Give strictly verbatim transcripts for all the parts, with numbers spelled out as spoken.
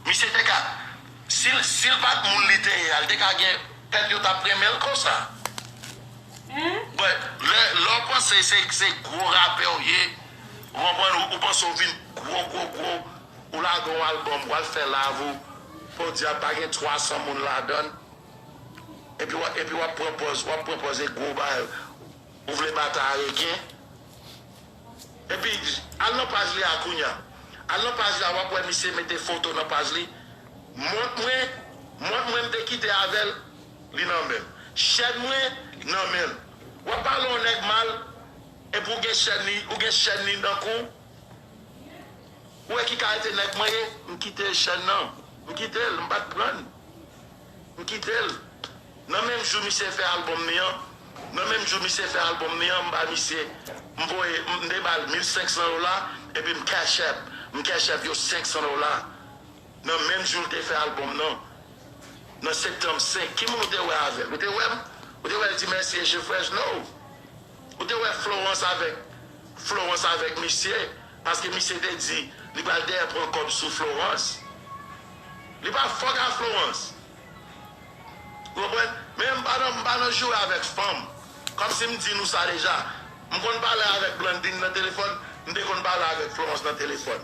Misye te ka, si l, si l pa t moun li te ye a, li te ka gen, pèp yo t ap renmen l konsa. But lè, lè w panse se, se gwo rapè w ye, ou konprann, ou, ou panse w vin gwo, gwo, gwo, ou lage yon albòm, w al fè live ou, podyab pa gen twa san moun ladan l, epi w, epi w ap pran pòz, w ap pran pòz e gwo bagay, ou vle batay a reken. Epi, al nan paj li a kounye a. Al nan paj la, w ap wè misye mete foto nan paj li. Mont mwen, mont mwen m te kite avè l, li nan men l. Chèn mwen, nan men l. W ap pale yon nèg mal, epi w gen chèn li, ou gen chèn li nan kou w. Ou wè ki kalite nèg mwen ye? M kite chèn nan. M kite l, m pa t pran l. M kite l. Nan menm jou misye fè albòm li an, nan menm jou misye fè albòm li an, m ba misye, m voye, m te ba l mil senk san dola, epi m cash app, m cash app yo senk san dola. Nan menm jou l te fè albòm nan, nan septanm senk, ki moun ou te wè avè l? Ou te wè m? Ou te wè l di mèsi Echanj Fresh? No! Ou te wè Florence avèk, Florence avèk misye, paske misye te di li pral dèyè pran kòb sou Florence. Li pa fòk a Florence. Ou konprann? Men m pa nan, m pa nan joure avèk fanm. Kòmsi m di nou sa deja. M konn pale avèk Blandine nan telefòn, m te konn pale avèk Florence nan telefòn.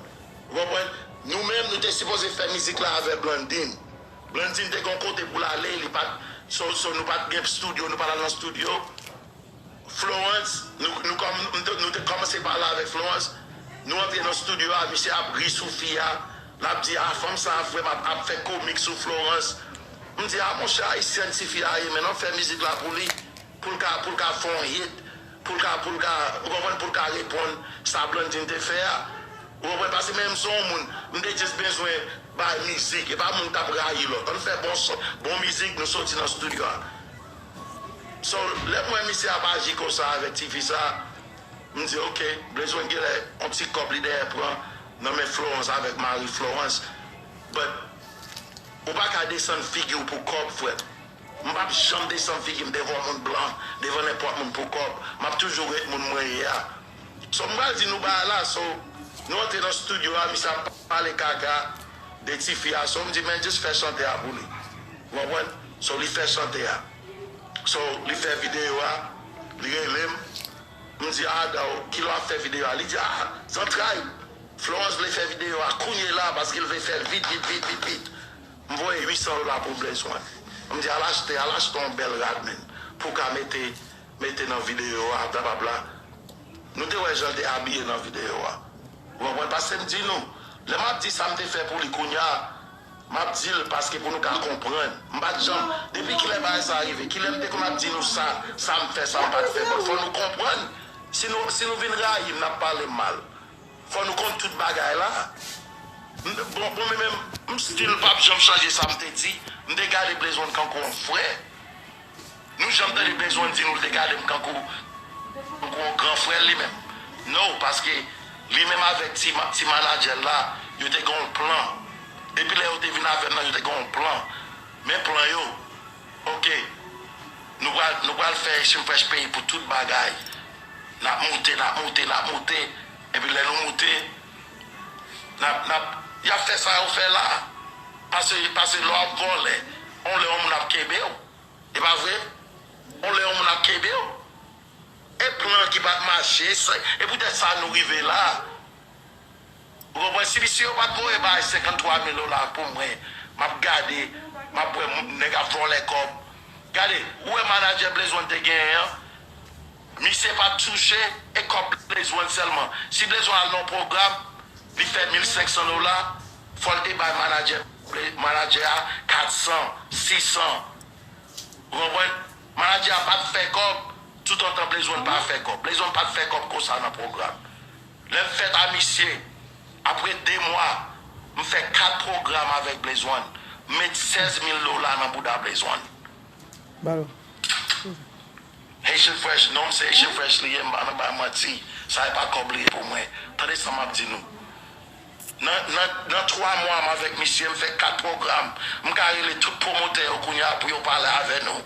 Ou konprann? Nou menm, nou te sipoze fè mizik la avèk Blandine. Blandine te gen yon kote pou l ale, li pa t, so, so nou pa t gen studio, nou pa t al nan studio. Florence, nou, nou, kòm, nou te, nou te kòmanse pale avèk Florence, nou antre nan studio a, misye ap ri sou fi a, l ap di, a, fanm sa a vrèman ap, ap fè komik sou Florence. M di, a, monchè, ayisyèn tifi a ye, men non, fè mizik la pou li, pou l ka, pou l ka fè yon hit, pou l ka, pou l ka, ou konprann, pou l ka reponn sa Blandine te fè a. Ou konprann, paske menm si yon moun, m te just bezwen bay mizik, e pa moun k ap rayi lòt. Ann fè bon son, bon mizik, nou soti nan studio a. So, lè m wè misye ap aji konsa avèk tifi sa, m di, ok, Blaze One genlè yon ti kòb li dèyè pran nan men Florence avèk mari Florence. But, ou pa ka desann figi w pou kòb, frè m. M p ap janm desann figi m devan yon moun blan, devan nenpòt moun pou kòb. M ap toujou ret moun mwen ye a. So, m pral di nou bagay la, so, nou antre nan studio a, misye ap pale kaka de tifi a, so, m di, men, just fè chante a pou li. Ou konprann? So, li fè chante a. So, li fè videyo a, li rele m. M di, a, Daw, kilè w ap fè videyo a? Li di, a, zantray, Florence vle fè videyo a kounye la, paske l vle fè l vit, vit, vit, vit, vit. M voye uit san dola pou Blaze One. M di, al achte, al achte yon bèl rad, men, pou w ka mete, mete nan videyo a, bla, bla, bla. Nou te wè jan l te abiye nan videyo a. Ou konprann? Paske m di nou, lè m ap di sa m te fè pou li kounye a, m ap di l paske pou nou ka konprann. M pa t janm, depi kilè bagay sa rive? Kilè m te konn ap di nou sa, sa m fè, sa m pa t fè? Bon, fò nou konprann. Si nou, si nou vin rayi m, n ap pale m mal. Fò nou konn tout bagay la. M, bon, bon, men menm, m still p ap janm chanje sa m te di. M te gade Blaze One kankou yon frè. Nou janm tande Blaze One di nou l te gade m kankou, kankou yon gran frè l li menm? No, paske li menm avèk ti ma-, ti manadjè l la, yo te gen yon plan. Depi lè yo te vin avè m nan, yo te gen yon plan. Men plan yo. Ok. Nou pral, nou pral fè Echanj Fresh peye pou tout bagay. N ap moute, n ap moute, n ap moute. Epi lè nou moute, n ap, n ap, y ap fè sa yo fè la. Pase, pase lè w ap vòlè, yon lè yon moun ap kenbe w. E pa vre? Yon lè yon moun ap kenbe w. E plan ki pa t mache, se, e poutèt sa nou rive la. Ou konprann? Si misye yo pa t voye bay senkanntwa mil dola pou mwen, m ap gade, m ap wè moun, nèg ap vòlè kòb. Gade, ou wè manadjè Blaze One te genyen an? Misye pa t touche, e kòb Blaze One sèlman. Si Blaze One al nan yon pwogram, li fè mil senk san dola, fò l te bay manadjè, manadjè a kat san, sis san. Ou konprann? Manadjè a pa t fè kòb, toutotan Blaze One pa fè kòb. Blaze One pa t fè kòb konsa nan pwogram. Lè m fèt a misye, apre de mwa, m fè kat pwogram avèk Blaze One. M met sèz mil dola nan bouda Blaze One. Haitian Fresh, non, se Haitian Fresh li ye, m pa nan bay manti. Sa e pa kòb li ye pou mwen. Tande sa m ap di nou. Nan, nan, nan twa mwa m avèk misye, m fè kat pwogram. M ka rele tout pwomotè yo kounye a pou yo pale avè nou.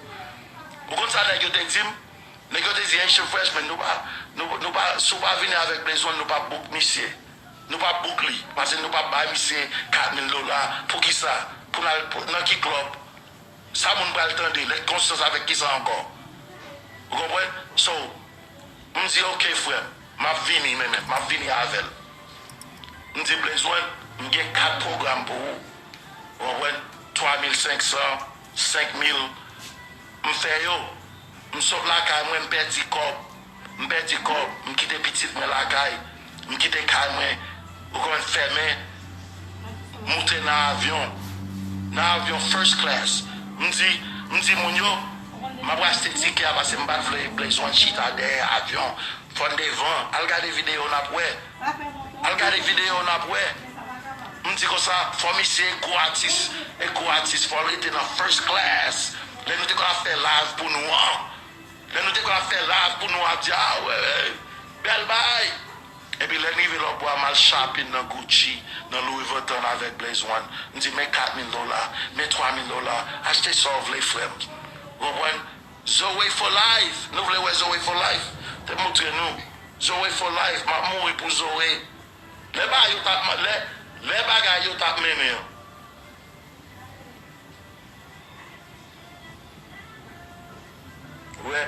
Ou konn sa nèg yo te di m? Nèg yo te di, Haitian Fresh, men nou pa, nou, nou pa, si w pa vini avèk Blaze One, nou p ap book misye. Nou p ap book li. Pase nou p ap bay misye kat mil dola. Poukisa? Pou n al pou- nan ki klòb? Sa moun pral tande? Lèt konsyans avèk kisa ankò? Ou konprann? So, m di, "Ok, frè m, m ap vini, men, men, m ap vini avè l." M di, "Blaze One, m gen kat pwogram pou ou." Ou konprann? Twa mil senk san, senk mil, m fè yo. M sot lakay mwen, m pèdi kòb. M pèdi kòb. M kite pitit mwen lakay. M kite kay mwen, ou konprann, fèmen. Moute nan avyon. Nan avyon first class. M di, m di moun yo, m ap achte tikè a pase m pa t vle Blaze One chita dèyè avyon. Fò n devan. Al gade videyo n ap wè. Al gade videyo n ap wè. M di konsa, fò misye e gwo atis, e gwo atis, fò l rete nan first class. Lè nou te konn ap fè live pou nou an, lè nou te konn ap fè live pou nou ap di, "Ah, wè, wè, bèl bagay." Epi lè n rive lòtbò a, m al shopping nan Gucci, nan Louis Vuitton avèk Blaze One. M di, "Men kat mil dola, men twa mil dola, achte sa w vle, frè m." Ou konprann? Zoe for life. Nou vle wè Zoe for life? Te montre nou. Zoe for life. M ap mouri pou Zoe. Lè bagay yo t ap, lè, lè bagay yo t ap mennen an. Wè,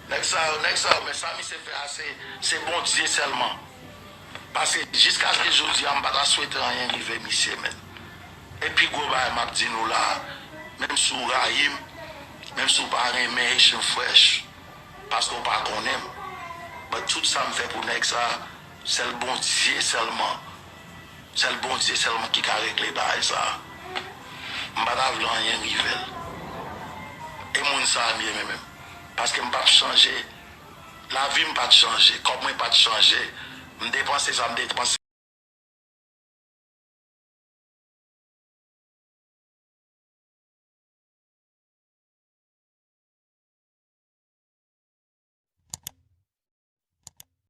nèg sa yo, nèg sa yo, men sa misye fè a, se, se Bondye sèlman. Pase jiskaske jodi a, m pa ta swete anyen rive misye, men. E pi gwo bagay m ap di nou la, menm si w rayi m, menm si w pa renmen Haitian Fresh, paske w pa konnen m. But tout sa m fè pou nèg sa, sèl Bondye sèlman. Sèl Bondye sèlman ki ka regle bagay sa. M pa ta vle anyen rive l. E moun sa a m ye menm, menm. Paske m p ap chanje. Lavi m pa t chanje. Kòb mwen pa t chanje. M depanse sa m depanse.